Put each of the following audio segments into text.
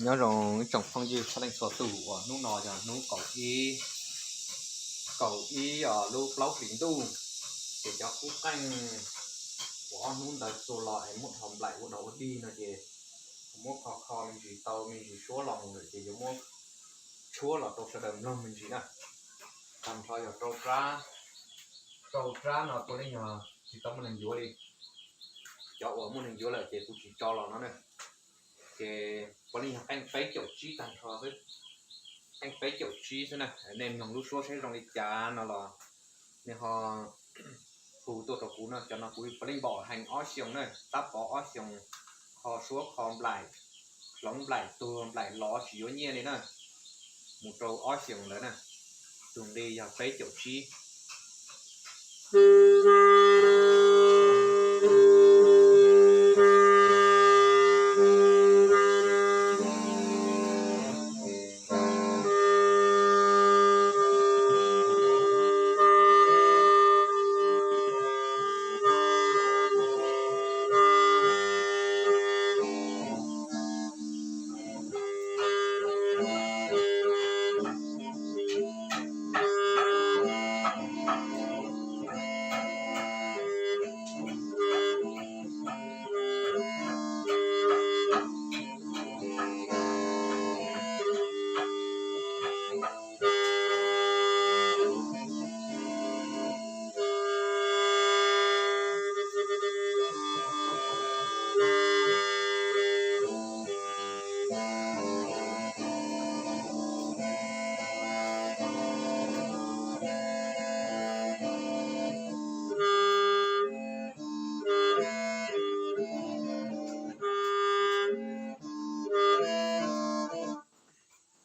Nyob zoo ib tsoom phooj ywg txhua leej txhua tus uas hnub no yog hnub kaum ib, kaum ib os lub plaub hlis ntuj, ces cov qub qeej uas ob hnub ntawd txuas los es muab dhau nplaim ua dog ua dig no ces muab kho kho me ntsis tau me ntsis suab los mus lawm ces yuav muab tshuab los rau sawv daws mloog me ntsis na. Tag nrho yog rau rab, rau rab no puav leej yog tsis tau muaj neeg yuav li. Cov uas muaj neeg yuav lawm ces kuv tsis tso los no na. Ces puav leej yog qeej peb caum tsib tag nrho xwb. Qeej peb caum tsib xwb na, nej mloog lub suab saib zoo li cas no los nej ho hu tuaj rau kuv no, cov no kuv puav leej npaum heev ob xyoos na, tab pov ob xyoos, kho suab kho nplaim, hloov nplaim tuag nplaim lov tsis yuav nyiaj li na, mus rau ob xyoos ntawd na, tus nqi yog peb caum tsib.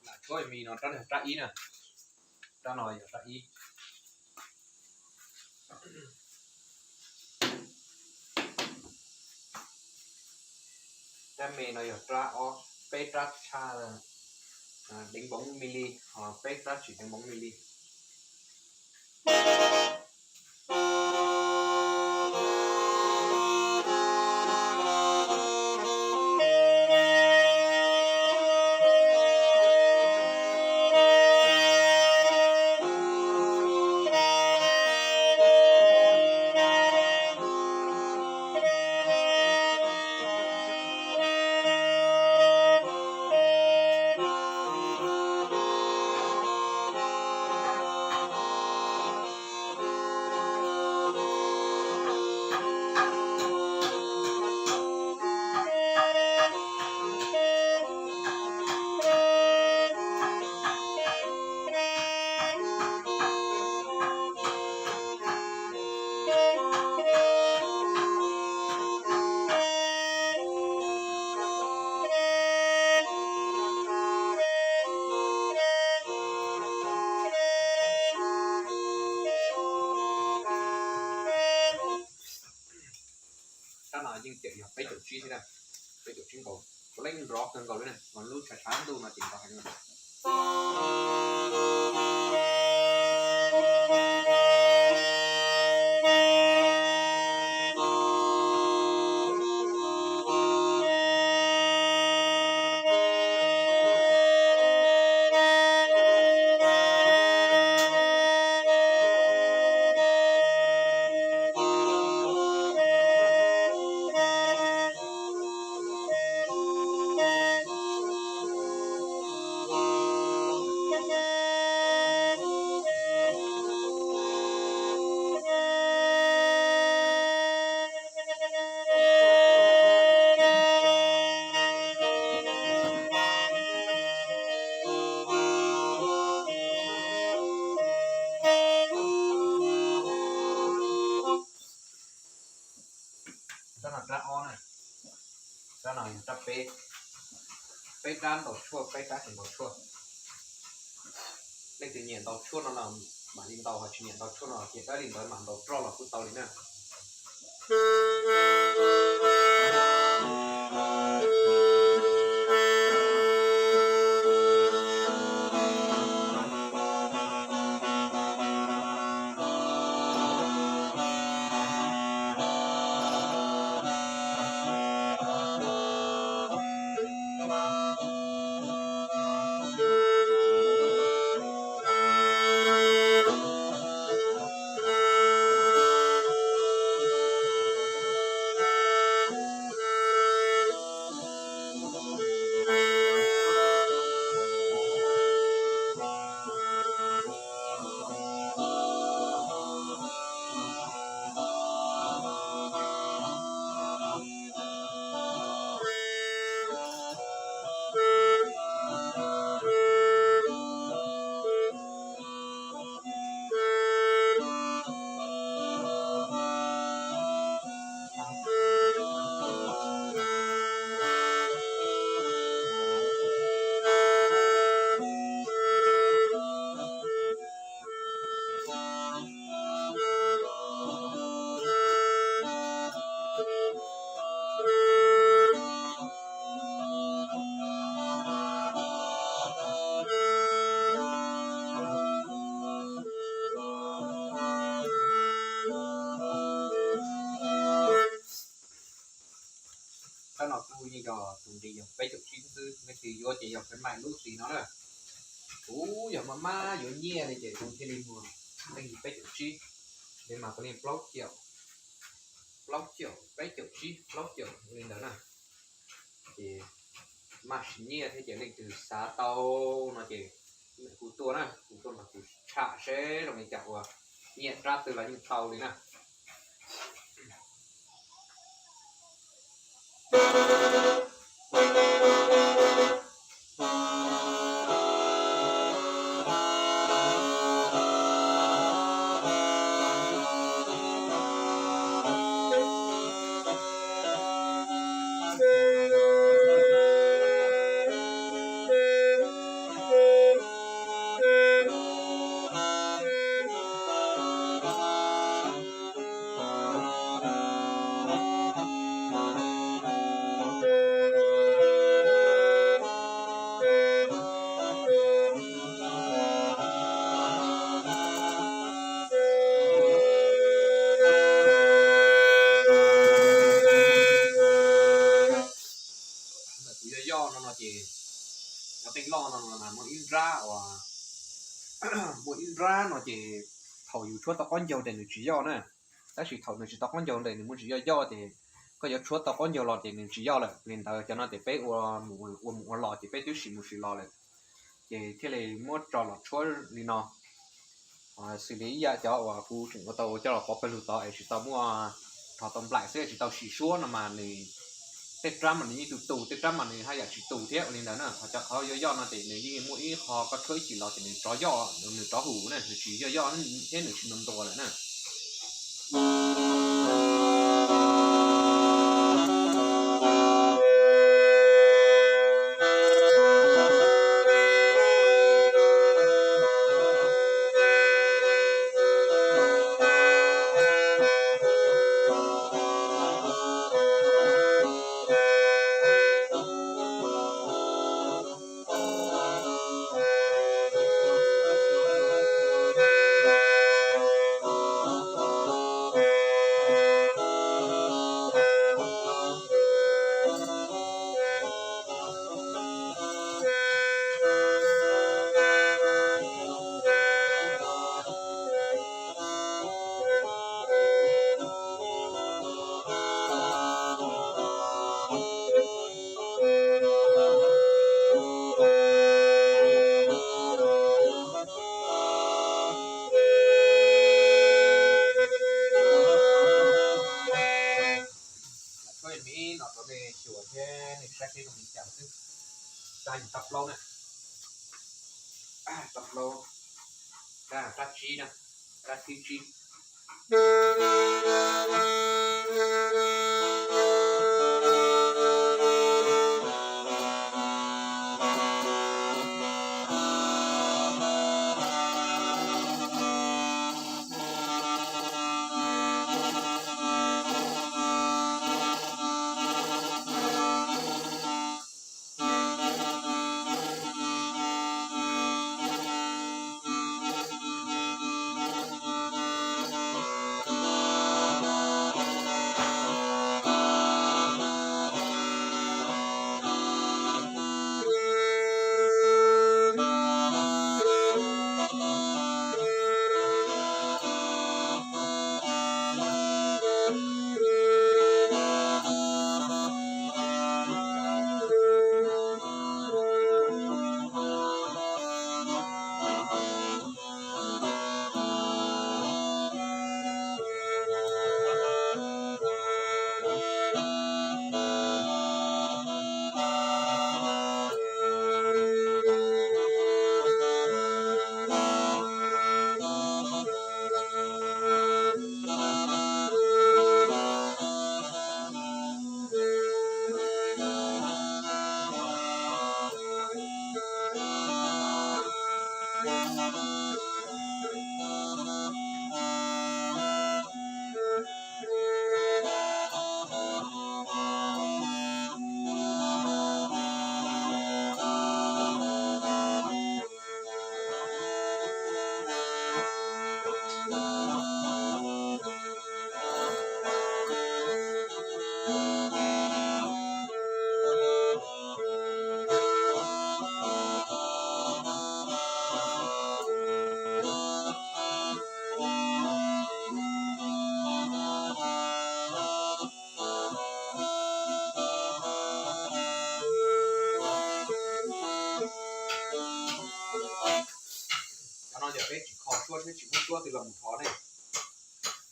Lam tshuab me no, rab no yog rab ib na, rab no yog rab ib. Rab me no yog rab ob, peb rab tshaj deev npoov me li, ho peb rab tsis deev npoov me li. Rab no yeej tseem yog peb caug tsib thiab na, peb caug tsib nkaus, puav leej nrov kawg nkaus li na, ho lub tshav tshav ntuj no ces nrov heev na. Rab no rab ob na, rab no yog rab peb, peb rab ntaus tshuaj, peb rab tsis ntaus tshuaj. Leej twg nyiam ntaus tshuaj no los mam li ntaus, ho tsis nyiam ntaus tshuaj no ces dawb li ntawd mam ntaus roj los kuj tau li na. yog peb caum tsib xwb, leej twg yuav ces yog khwv mais lub xim no na. Kuv yog maj maj yuav nyiaj li ces kuv thiaj li muag leej yim peb caum tsib, li mas kuv leej plaub caum, plaub caum, peb caum tsib, plaub caum li ntawd na. Ces maj siv nyiaj thiab ces leej twg xav tau no ces kuv tuaj na, kuv tuaj nrog kuv tsham seb zoo li cas, ua nyiaj rab twg los yeej tau li na. Kuv yoj yoj no no ces, cov teej loj no no mas muaj ib nrab uas, muaj ib nrab no ces thaum yus tshuab tau qaub ncaug ces nws tsis yoj na. Tab sis thaum nws tsis tau qaub ncaug ces nws muaj tsis yoj yoj ces koj yuav tshuab tau qaub ncaug los ces nws tsis yoj lawm. Li ntawd cov no ces peb ua mus ua los ces peb twb sim mus sim los lawm, ces thiaj li muab tso los tshuab li no. Xws li ib yam cov uas kuv tseem ua tau ua coj los pov pawg lug tod es tsis tau muaj, rho tau nplaim xwb tsis tau sim suab no mas nws tej rab mas nws yeej tu tus, tej rab mas nws haj yam tsis tus thiab ua li ntawd na. Ho cov qhov yoj yoj no ces nws yeej muaj ib qho koj tshuab ib chim los ces nws rov yoj, nws rov hum na, nws tsis yoj yoj thiab nws tsis ntuas ntuas lawm na. Lam tshuab me no rau nej xyuas thiab nej saib seb zoo li cas xwb. Rab yim rab plaub na, rab plaub, rab, rab tsib na, rab thib tsib. thiab tsis muab suab twg los mus thov nej.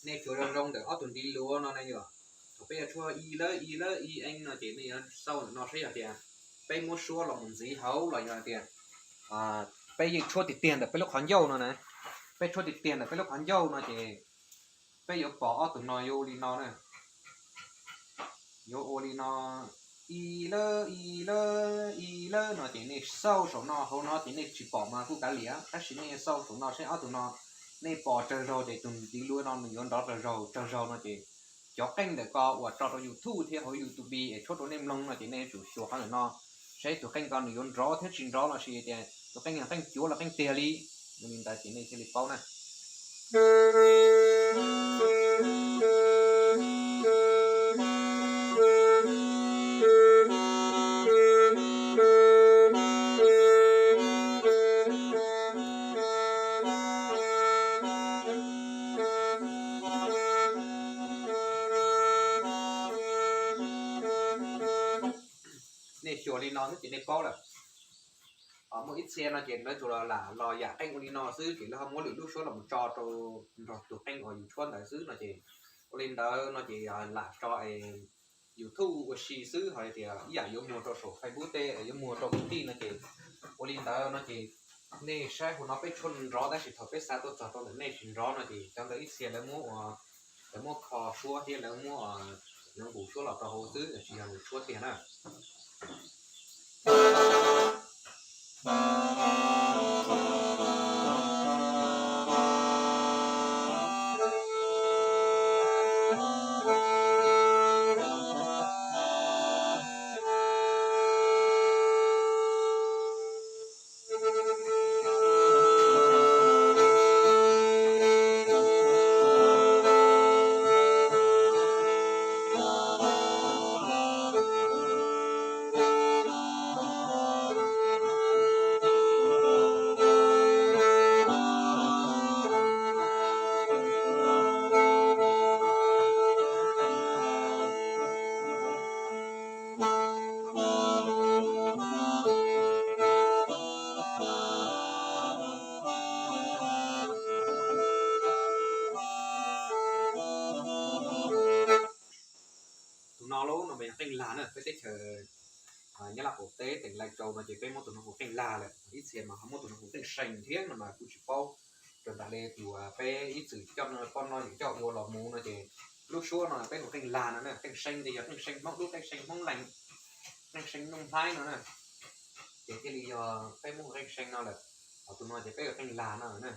Nej xyuas zoo zoo ntawm ob tug ntiv luav no ne yom. Thaum peb yuav tshuab i lab i lab i eeb no ces nej yuav xauj ntawm no saib yog tias peb muab suab los mus ntxiv hauv los yog tias peb yeej tshuab tiag tiag ntawm peb lub qhov ncauj no na. Peb tshuab tiag tiag ntawm peb lub qhov ncauj no ces peb yuav pom ob tug no yuav ua li no na. Yuav ua li no, i lab i lab i lab no ces nej xauj saum no hauv no ces nej tsis pom mas kuj kav liam, tab sis nej xauj saum no saib ob tug no, nej pom tsawg zaug ces tus ntiv luav no nws yuav nrov tsawg zaug, tsawg zaug no ces cov qeej ntawm ko uas tso rau YouTube thiab hauv YouTube es tshuab rau nej mloog no ces nej yuav tsum xyuas qhov ntawm no, saib tus qeej ko nws yuav nrov thiab tsis nrov los sis tias tus qeej yog qeej cuav los qeej tiag li. Yog li ntawd ces nej thiaj li paub na. Nej xyuas li no xwb ces nej paub lawm. Muaj ib txhia no ces lawv tsuas lam los yam qeej ua li no xwb ces lawv ho muab lwm lub suab los tso rau nrog tus qeej uas yus tshuab ntawd xwb no ces ua li ntawd no ces lam tso es YouTube ua si xwb, ho tias ib yam yuav muag rau saum Facebook tej, yuav muag rau kwv tij no ces ua li ntawd no ces nej saib hauv no peb tshuab nrov tab sis thaum peb xa tuaj txog rau ntawm nej tsis nrov no ces cov ntawd ib txhia lawv muab ua, lawv muab kho suab thiab lawv muab, lawv nqus suab los rau hauv xwb, tsis yog nws tshuab tiag na. Tus no lub no mas yog qeej lag na, peb teb chaws Nyab Laj qaum teb teem Lai Châu no ces peb muab tus no hu qeej lag lawm, ib txhia mas ho muab tus no hu qeej see thiab no mas kuj tsis paub. Raws nraim li tus peb ib txwm coj poj no yim coj ua los mus no ces lub suab no peb hu qeej lag no na, qeej see ces yog qeej see Hmoob Dub, qeej see Hmoob Lees, qeej see Nuj Nplhaib no na. Ces thiaj li yog peb muab hu qeej see no lawm, ho tus no ces peb hu qeej lag no na.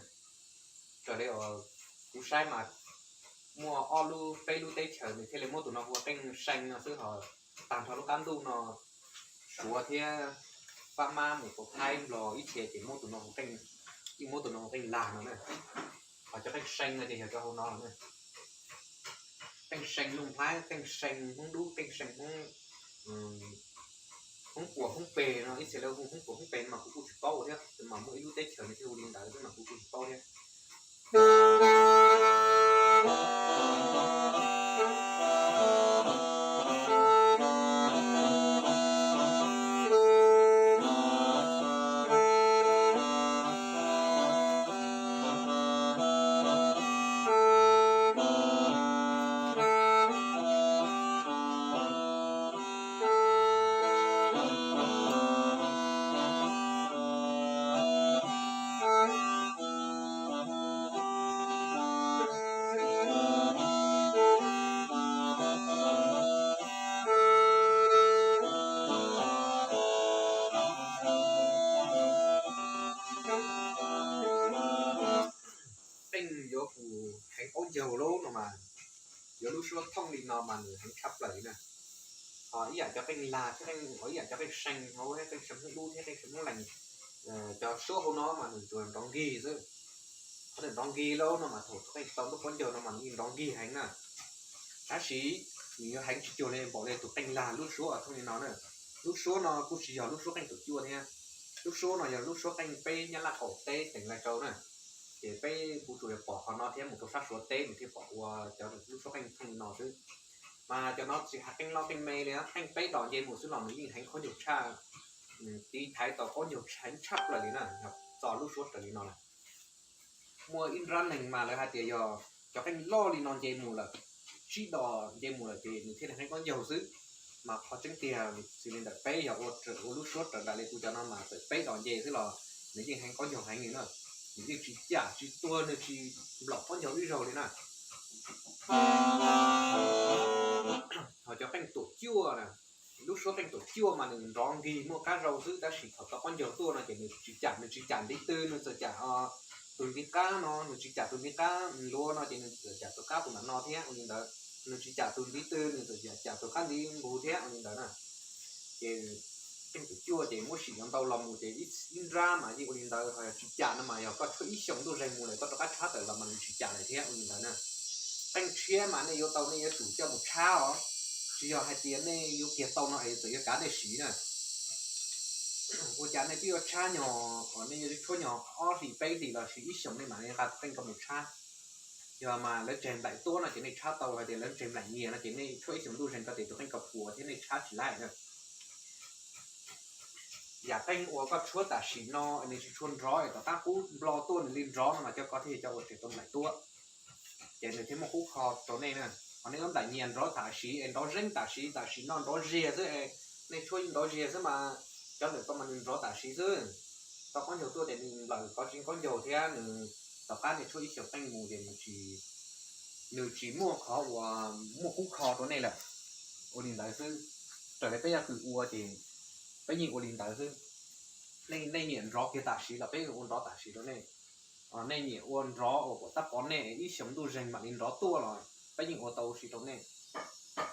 Raws li kuv saib mas muaj ob lub peb lub teb chaws nws thiaj li muab tus no hu ua qeej see no xwb, ho tag nrho lub qab ntuj no Suav thiab Fab Mab mus rau Thaib Nplog ib txhia ces muab tus no hu qeej, yeej muab tus no hu qeej lag no na. Ho cov qeej see no ces yog cov hauv no na. Qeej see Nuj Nplhaib, qeej see Hmoob Dub, qeej see Hmoob, Hmoob Puas Hmoob Pes no, ib txhia lawv hu Hmoob Puas Hmoob Pes no mas kuv kuj tsis paub thiab, mas muaj ib lub teb chaws nws thiaj hu li ntawd xwb mas kuv kuj tsis paub thiab. Qeej yuav mus heev qaub ncaug lawm no mas, yuav lub suab thooj li no mas nws heev tshaj plaws li na. Ho ib yam cov qeej lag thiab, ib yam cov qeej see hauv, qeej see Hmoob Dub thiab qeej see Hmoob Lees, cov suab hauv no mas nws tsuas nrov nkig xwb. Qhov nws nrov nkig lawm no mas thaum tus qeej tau ntuj qaub ncaug no mas nws yeej nrov nkig heev na. Tab sis nws yuav heev tsis cuag li npaum li tus qeej lag lub suab thooj li no na. Lub suab no kuj tsis yog lub suab qeej tus cuaj thiab. Lub suab no yog lub suab qeej peb Nyab Laj qaum teb teem Lai Châu na. Ces peb kuv tsuas yog pom qhov no thiab mus rau sab Suav teb nws thiaj pom ua cov lub suab qeej thooj li no xwb. Mas cov no tsis hais qeej loj qeej me li, qeej peb dos nce mus xwb los nws yeej heev qaub ncaug tshaj, tiv thaiv tau qaub ncaug heev tshaj plaws li na, yog txo lub suab raws li no na. muaj ib nrab neeg mas lawv hais tias yog cov qeej loj li no nce mus lawm, tsib dos nce mus lawm ces nws thiaj li qeeb qaub ncaug xwb. Mas qhov tseeb tiag xws li ntawm peb yog ua, ua lub suab raws nraim li kuv cov no mas txawm peb dos nce xwb los nws yeej qeeb qaub ncaug heev li na. Nws yeej tsis cam tsis tuag, nws tsis nplaum qaub ncaug ib zaug li na. Ho cov qeej tuam cuaj na, lub suab qeej tuam cuaj mas nws nrov nkig muaj qab zau xwb, tab sis thaum tau qaub ncaug tuaj no ces nws tsis cam, nws tsis cam ntiv tw, nws txawm cam tus ntiv qab no, nws tsis cam tus ntiv qab nluav no ces nws txawm cam tus qab tus nram no thiab ua li ntawd. Nws tsis cam tus ntiv tw, nws txawm cam tus qab ntiv nqus thiab ua li ntawd na. Ces qeej tuam cuaj ces muab sim ntau los mus ces ib nrab mas yeej ua li ntawd, ho yog tsis cam no mas yog koj tshuab ib xyoos ntuj zeeg mus lawm koj rov qab tshab tawm los mas nws tsis cam lawm thiab ua li ntawd na. Qeej tshiab mas nej yuav tau nej yuav tsum coj mus tshab os, tsis yog hais tias nej yuav kiag tau no es txawm yuav kav nej siv na. Ua cas nej twb yuav tshab nyog, nej yuav tshuab nyog ob hlis peb hlis los sis ib xyoos nej mam li nqa tus qeej ko mus tshab. Yog mas lawv tseg nplaim tuab no ces nej tshab tau, hais tias lawv tseg nplaim nyias no ces nej tshuab ib xyoos ntuj zeeg ko ces tus qeej ko puas thiab nej tshab tsis laib na. Yam qeej uas koj tshuab tam sim no nws tsis tshua nrov es tom qab qub nplo tuaj nws li nrov no mas cov ko thiaj cov uas tseg tau nplaim tuab, ces nws thiaj muaj qub kho rau nej na. Ho nej yuav nplaim nyias nrov tam sim es nrov zeeb tam sim, tam sim no nrov ziag xwb es nej tshuab yeej nrov ziag xwb mas cov ntawm ko mas nws nrov tam sim xwb. Tau qaub ncaug tuaj ces nws nplaim kov tsis qaub ncaug thiab nws tom qab nej tshuab ib xyoos qeej mus ces nws tsis muaj qhov uas muaj qub kho rau nej lawm. Ua li ntawd xwb, raws li peb yog kws ua ces peb yeej ua li ntawd xwb. Nej nyiam nrov kiag tam sim los peb yeej ua nrov tam sim rau nej. Nej nyiam ua nrov uas kom tab pov nej ib xyoos ntuj zeeg mam li nrov tuaj los peb yeej ua tau si rau nej.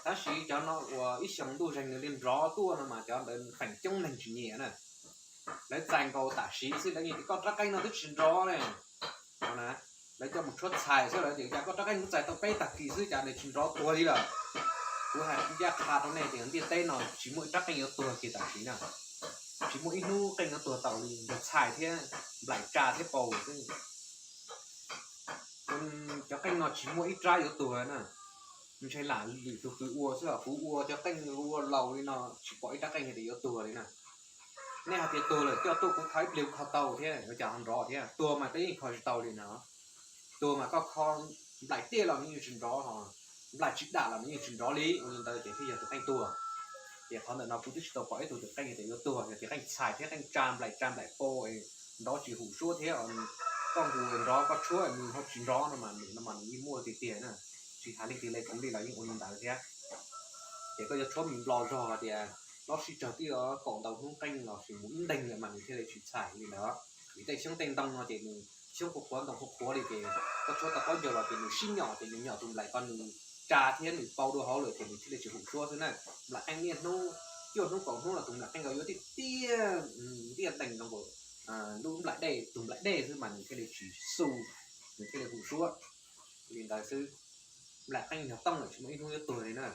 Tab sis cov no uas ib xyoos ntuj zeeg nws li nrov tuaj no mas cov ntawd feem coob neeg tsis nyiam na. Lawv txais nkaus tam sim xwb lawv yeej tias koj rab qeej no twb tsis nrov ne. Lawv coj mus tshuab txhais xwb lawv tias cas koj rab qeej kuv txais tau peb tag kis xwb cas nws tsis nrov tuag li lawm. Kuv hais ncaj qha rau nej tias ntiaj teb no tsis muaj ib rab qeej yuav tuag kiag tam sim na. Tsis muaj ib hnub qeej yuav tuag tau li, yog txhais thiab nplaim tsa thiab paus xwb. Cov qeej no tsis muaj ib rab yuav tuag na. Ntshe lam lwm tus kws ua xwb, kuv ua cov qeej ua laus li no tsis pom ib rab qeej tias yuav tuag li na. Nej hais tias tuag lawm coj tuaj kuv kho ib pliag kuv kho tau thiab, yuav cas ho nrov thiab. Tuag mas peb yeej kho tsis tau li na. Tuag mas koj kho nplaim tiaj los nws yeej tsis nrov, ho nplaim tsis dam los nws yeej tsis nrov li. Ua li ntawd ces thiaj yog tus qeej tuag. Ces qhov ntawm no kuv twb tsis tau pom ib tug tus qeej tias yuav tuag, yog tias qeej txhais thiab qeej tsa nplaim tsa nplaim paus nrov tsis hum suab thiab, koj nqus nrov koj tshuab nws ho tsis nrov no mas nws no mas nws yeej muaj tiag tiag na. Tsis hais leej twg li, kuv li los yeej ua li ntawd thiab. Ces koj yuav tshuab me nplo zog tias lob sij tsawg twb yuav kaum ntau hnub qeej los sis mus ib nteeg lawm mas nws thiaj li tsis txhais li ntawd. Vim tej xyoob tej ntoo no ces nws xyoob qhuav qhuav ntoo qhuav qhuav li ces koj tshuab tau qaub ncaug los ces nws sib nyom ces nws nyom tus nplaim ko nws tsa thiab nws paus dua hauv lawm ces nws thiaj li tsis hum suab xwb na. Nplaim qeej niaj hnub, cuaj hnub kaum hnub los tus nplaim qeej ko yuav tiaj tiaj, tiaj ntees zoo nkaus lub nplaim dej, tus nplaim dej xwb mas nws thiaj li tsis xu, nws thiaj li hum suab. Li ntawd xwb, nplaim qeej yog tooj lawm tsis muaj ib hnub yuav tuag li na.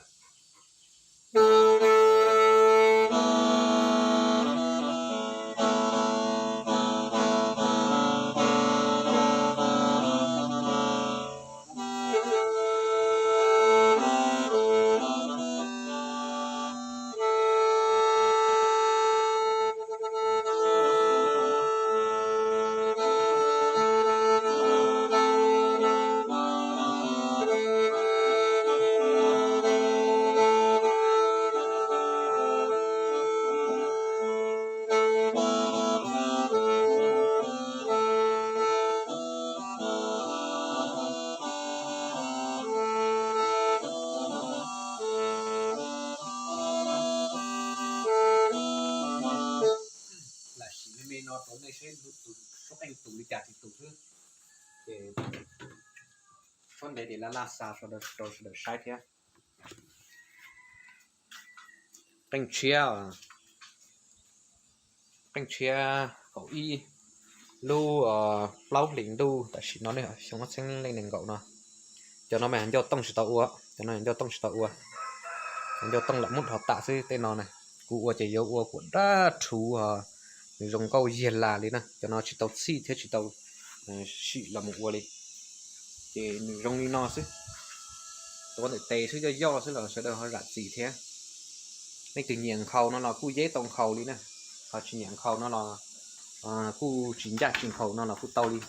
Lam sim me me no rau nej saib tus suab qeej tus li cas tsis tus xwb. Ces tshuab ntev ces laj laj xa rau sawv daws saib thiab. Qeej tshiab, qeej tshiab kaum ib lub plaub hlis ntuj tam sim no ne, xyoo ob txhiab leej nees nkaum no. Cov no mas ncauj tooj tsis tau ua, cov no ncauj tooj tsis tau ua, ncauj tooj lam muab dhos tam xwb tej no na. Kuv ua ces yuav ua kuam dab rhuv, nws zoo nkauj yiag las li na. Cov no tsis tau txhij thiab tsis tau sim los mus ua li. Ces nws zoo li no xwb. Tuav ntawm tes xwb, yoj yoj xwb los sawv daws ho zam txim thiab. Leej twg nyiam nkhaus no los kuj yeb tau nkhaus li na, ho tsis nyiam nkhaus no los kuj tsis ncaj tsis nkhaus no los kuj tau li.